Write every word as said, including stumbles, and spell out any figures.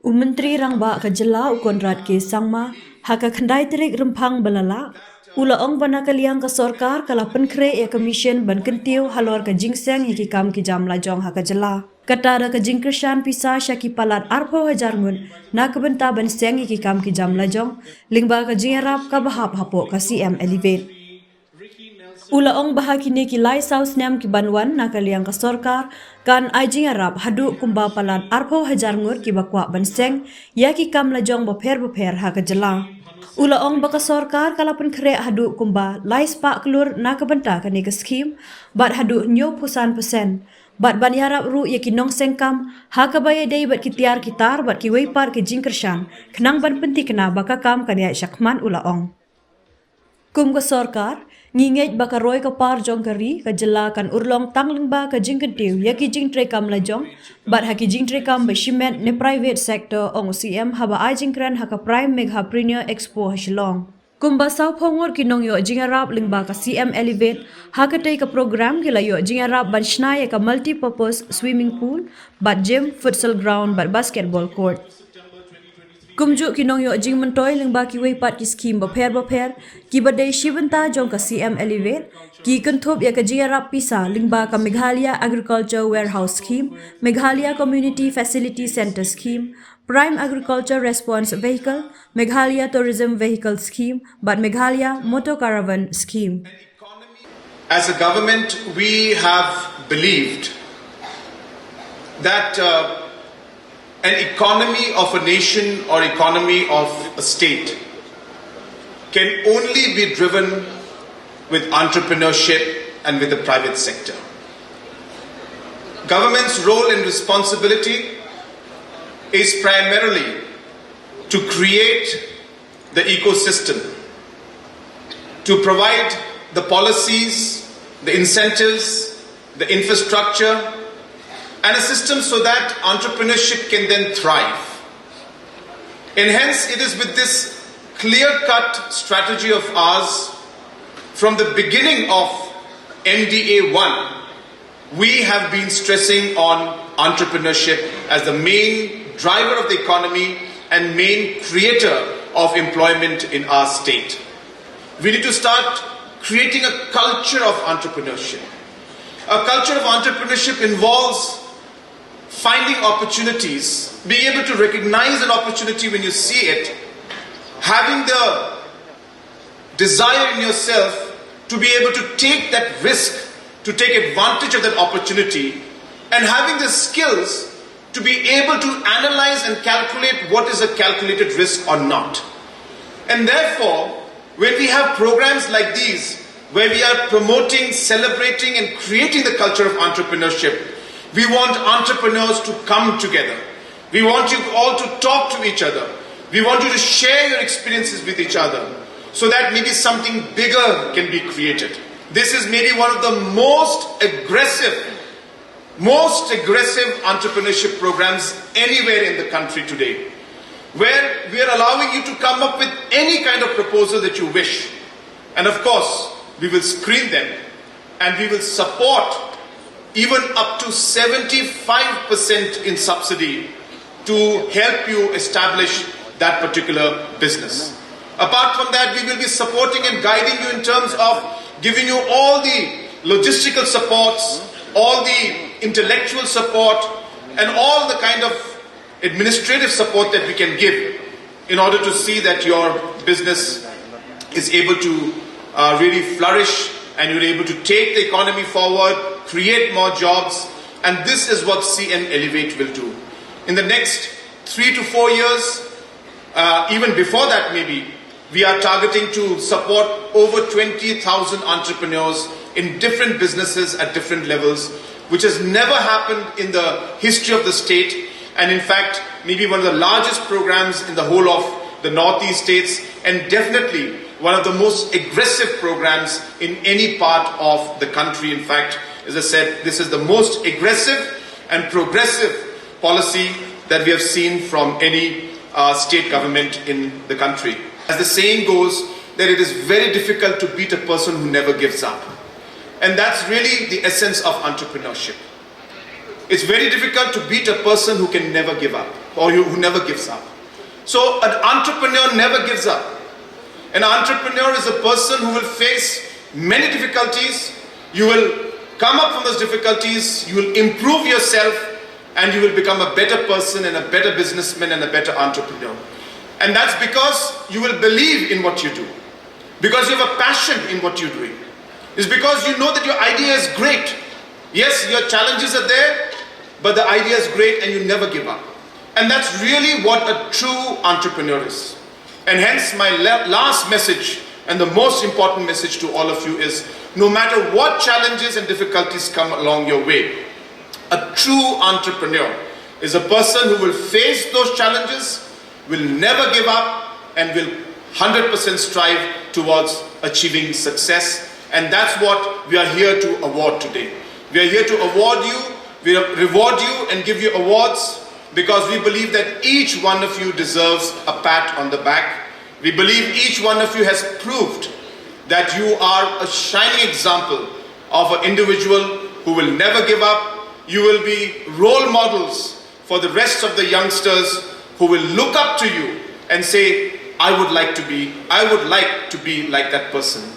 U Myntri Rangbah ka jylla u Conrad K Sangma, ha ka khyndai tarik Rymphang ba la lah, u la ong ba na ka liang ka sorkar ka la pynkhreh ïa ka mission ban kyntiew halor ka jingseng ïa ki kam ki jam lajong ha ka jylla. Kata da ka jingkyrshan pisa sha ki palat arphew hajar ngut na ka bynta ban seng ïa ki kam ki jam lajong, lyngba ka jingïarap kaba hap hapoh ka C M Elevate. U la ong ba ha kine ki lai saw snem ki ban wan na ka liang ka sorkar, kan ai jingïarap haduh kumba palat arphew hajar ngut kiba kwah ban seng ïa ki kam lajong bapher bapher ha ka jylla. U la ong ba ka sorkar ka la pynkhreh haduh kumba lai spah klur na ka bynta kane ka skhim, bad haduh hynñiewphew san percent bad ban ïarap ruh ïa ki nongseng kam ha kaba ïadei bad ki tiar ki tar bad kiwei pat ki jingkyrshan, khnang ban pynthikna ba ka kam kan ïaid shakhmat, u la ong. Kum ka sorkar, ngi ngeit ba ka roi ka par jong ka ri ka jylla kan urlong tang lyngba ka jingkyntiew ïa ki jingtreikam lajong bad ha ki jingtreikam ba shimet ne private sector, ong u C M haba ai jingkren ha ka Prime Meghapreneur Expo ha Shillong. Kumba sawphew ngut ki nongïoh jingïarap lyngba ka C M Elevate, ha katei ka program ki la ïoh jingïarap ban shna ïa ka multi-purpose swimming pool bad gym, futsal ground bad basketball court. Kumjuh ki nongïoh jingmyntoi lyngba kiwei pat ki skhim bapher bapher kiba dei shi bynta jong ka C M Elevate, ki kynthup ïa ka jingïarap pisa lyngba ka Meghalaya Agriculture Warehouse Scheme, Meghalaya Community Facility Centre Scheme, Prime Agriculture Response Vehicle, Meghalaya Tourism Vehicle Scheme bad Meghalaya Motor Caravan Scheme. As a government, we have believed that uh, an economy of a nation or economy of a state can only be driven with entrepreneurship and with the private sector. Government's role and responsibility is primarily to create the ecosystem, to provide the policies, the incentives, the infrastructure, and a system so that entrepreneurship can then thrive. And hence, it is with this clear cut strategy of ours from the beginning of M D A one, we have been stressing on entrepreneurship as the main driver of the economy and main creator of employment in our state. We need to start creating a culture of entrepreneurship. A culture of entrepreneurship involves finding opportunities, being able to recognize an opportunity when you see it, having the desire in yourself to be able to take that risk, to take advantage of that opportunity, and having the skills to be able to analyze and calculate what is a calculated risk or not. And therefore, when we have programs like these, where we are promoting, celebrating, and creating the culture of entrepreneurship, we want entrepreneurs to come together. We want you all to talk to each other. We want you to share your experiences with each other so that maybe something bigger can be created. This is maybe one of the most aggressive, most aggressive entrepreneurship programs anywhere in the country today, where we are allowing you to come up with any kind of proposal that you wish. And of course, we will screen them and we will support even up to seventy-five percent in subsidy to help you establish that particular business. Apart from that, we will be supporting and guiding you in terms of giving you all the logistical supports, all the intellectual support, and all the kind of administrative support that we can give in order to see that your business is able to uh, really flourish and you're able to take the economy forward, create more jobs, and this is what C M Elevate will do. In the next three to four years, uh, even before that maybe, we are targeting to support over twenty thousand entrepreneurs in different businesses at different levels, which has never happened in the history of the state. And in fact, maybe one of the largest programs in the whole of the Northeast states, and definitely one of the most aggressive programs in any part of the country. In fact, as I said, this is the most aggressive and progressive policy that we have seen from any uh, state government in the country. As the saying goes, that it is very difficult to beat a person who never gives up. And that's really the essence of entrepreneurship. It's very difficult to beat a person who can never give up. or you, who never gives up. So an entrepreneur never gives up. An entrepreneur is a person who will face many difficulties. You will come up from those difficulties, you will improve yourself, and you will become a better person and a better businessman and a better entrepreneur. And that's because you will believe in what you do, because you have a passion in what you're doing. It's because you know that your idea is great. Yes, your challenges are there, but the idea is great and you never give up. And that's really what a true entrepreneur is. And hence, my la- last message and the most important message to all of you is, no matter what challenges and difficulties come along your way, a true entrepreneur is a person who will face those challenges, will never give up, and will one hundred percent strive towards achieving success. And that's what we are here to award today. We are here to award you, we reward you, and give you awards because we believe that each one of you deserves a pat on the back. We believe each one of you has proved that you are a shining example of an individual who will never give up. You will be role models for the rest of the youngsters who will look up to you and say, I would like to be, I would like to be like that person.